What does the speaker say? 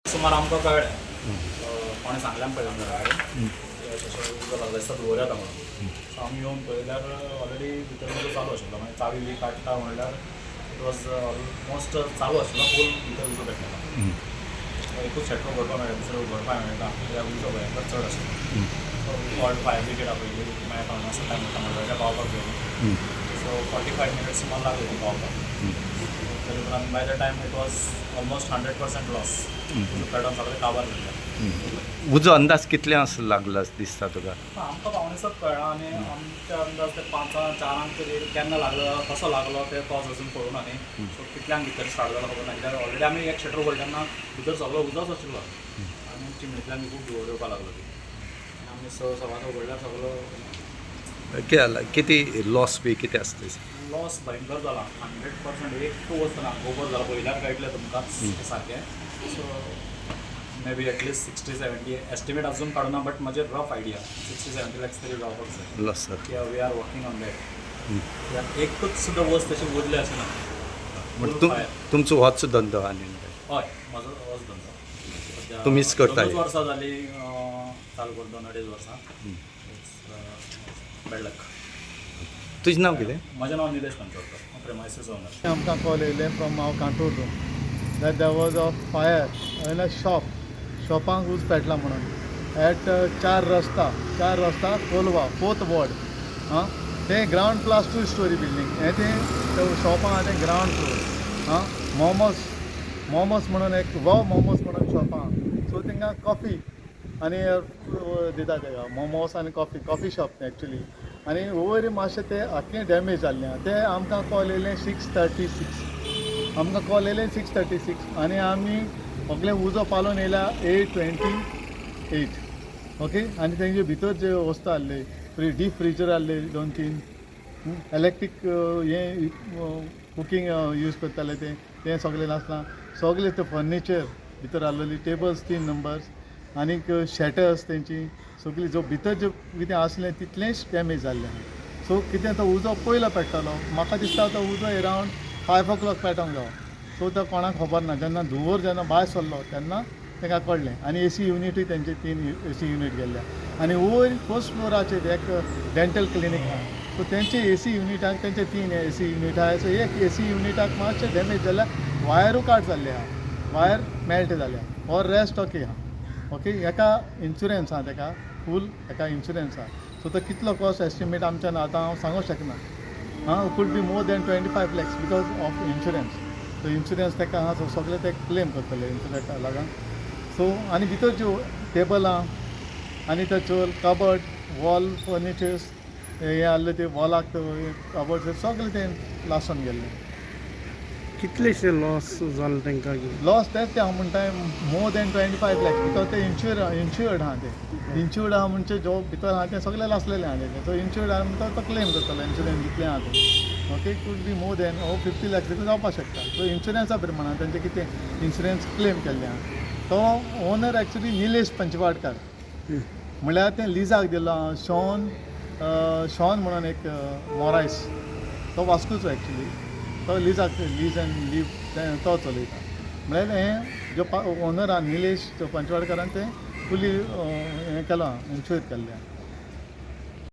सुमार आमकां कळ्ळें, कोणें सांगलें आमकां येवन घरा कडेन अशें अशें उजो लागलो दिसता, धुंवर येता म्हणून. सो आमी येवन पळयल्यार ऑलरेडी भितर उजो चालू आशिल्लो. मागीर चावी बी काडटा म्हणल्यार it was almost चालू आशिल्लो, फूल भितर उजो पेटलेलो. एकूच शटर उगडपाक मेळटा, दुसरें उगडपाक मेळटा कित्याक उजो भयंकर चड आशिल्लो. सो कॉल्ड फायर ब्रिगेड आपयली, मागीर हांगा टायम मंडळाच्या पावपाक गेली. सो 45 मिनिट्स सुमार लागले ती पावपाक. तरी उपरांत by the time it was almost 100% loss. उजो पेटोवन सगळें काबार जाल्लें. उजो अंदाज कितले असो लागला दिसता तुका? आमकां 6:45 कळ्ळां आनी आमच्या अंदाज ते 5, 4 तरी. केन्ना लागलो, कसो लागलो ते कॉज अजून कळूना न्ही. सो कितल्यांक भितर स्टार्ट जालो खबर ना, कित्याक ऑलरेडी आमी एक शटर उगडले तेन्ना भितर सगळो उजोच आशिल्लो आनी चिमणेंतल्यान बी खूब धुंवर येवपाक लागलो ती. आनी आमी 6, 6:15 उगडल्यार सगळो कितें जाला, कितें लॉस बी कितें आसता? लॉस भयंकर जाला, 100%. एक वस्त ना, गोबर जाला, पळयल्यार कळटलें तुमकां सारकें. So maybe at least 60-70 estimate अजून काडूना, बट म्हजे रफ आयडिया 60-70 लॅक्स तरी जावपाक जाय. लॉस जाता. कित्याक we are working on that. एकूच सुद्दां वस्त अशी उरली अशें ना. म्हणजे तुमचो होच धंदो आनी काय? हय, म्हजो होच धंदो सद्या. तुमीच करता 2 हे? वर्सां जालीं चालू करून, 2-2.5 वर्सां. It's bad luck. तुजें नांव कितें? म्हजें नांव निलेश पंचवडकर, प्रेमायसीस ओनर. आमकां कॉल येयलें from our control room that there was a fire in a shop, शॉपांक उज पेटला म्हणून एट 4 रस्ता, 4 रस्ता, कोलवा, फोर्थ वॉर्ड. आं, तें ground plus two storey building हें. तें शॉपां आहा तें ग्रावंड फ्लोर. आं, मोमोस मोमोस म्हणून एक वॉव मोमोस म्हणून शॉप आहा. सो तांकां कॉफी आनी दिता तेका, मोमोस आनी कॉफी, कॉफी शॉप तें एक्चुली. आनी वयर मातशें तें आख्खें डॅमेज जाल्लें आहा. तें आमकां कॉल येयलें 6:36, आमकां कॉल येयलें 6:36 आनी आमी सगळें उजो पालोवन येयल्या 8:28. ओके, आनी तेंचे भितर जे वस्तू आहले, डीप फ्रिजर आहले दोन तीन, इलेक्ट्रीक हें कुकींग यूज करताले तें, तें सगळें नासलां. सगळें तें फर्निचर भितर आहलेली, टेबल्स तीन नंबर्स आनीक शॅटर्स तेंची सगळी, जो भितर जें कितें आसलें तितलेंच डॅमेज जाल्लें आहा. सो कितें तो उजो पयलो पेट्टलो, म्हाका दिसता तो उजो एरावंड 5 ओ क्लॉक पेटोंक जावो. सो तो कोणाक खबर ना. जेन्ना धुंवर जेन्ना भायर सरलो तेन्ना तांकां कळ्ळें. आनी एसी युनिटूय तेंचे तीन एसी युनीट गेल्ले. आनी वयर फर्स्ट फ्लोराचेर एक डेंटल क्लिनीक आहा. सो तेंचे एसी युनिटाक, तेंचे तीन एसी युनीट आहा. सो एक एसी युनिटाक मातशें डॅमेज जाल्यार वायरूय काट जाल्ले आहा, वायर मेल्ट जाल्या, ऑर रेस्ट ओके आहा. ओके, हेका इन्शुरन्स आहा, तेका फूल हेका इन्शुरन्स आहा. सो तो कितलो कॉस्ट एस्टिमेट आमच्यान आतां हांव सांगूंक शकना. आं, could be more than 25 lakhs because of insurance. So insurance ताका आहा, सो सगळे ते क्लेम करतले इन्शुरन्सा लागून. सो आनी भितर ज्यो टेबलां आनी ते चोल कबर्ड, वॉल फर्निचर्स हे आहले, ते वॉलाक कबर्ड सगळे ते लासून गेल्ले. कितलेशे लॉस जाले तांकां? लॉस तेच ते हांव म्हणटा, more than 25 lakhs because ते इन्शुर्ड आहा. ते इन्शुर्ड आहा म्हणजे जो भितर आहा ते सगळे लासलेले आहा ते. सो इन्शुर्ड आहा म्हणटा तो क्लेम करतलो इन्शुरन्स जितलें आहा तें. Okay, could be more than ओ 50 लॅक्स देखून जावपाक शकता. सो इन्शुरन्सा प्रमाण तेंचे कितें इन्शुरन्स क्लेम केल्लें आहा. तो ओनर एक्चुली निलेश पंचवाडकर, म्हणल्यार तें लिजाक दिलो आहा शॉन शॉन म्हणून एक मोरायस, तो वास्कोचो एक्चुली. तो लिजाक लीज एंड लीव तो चलयता. म्हणल्यार हें जो ओनर आहा निलेश जो पंचवाडकरान, तें फुली हें केलां, इन्शुर केल्लें आहा.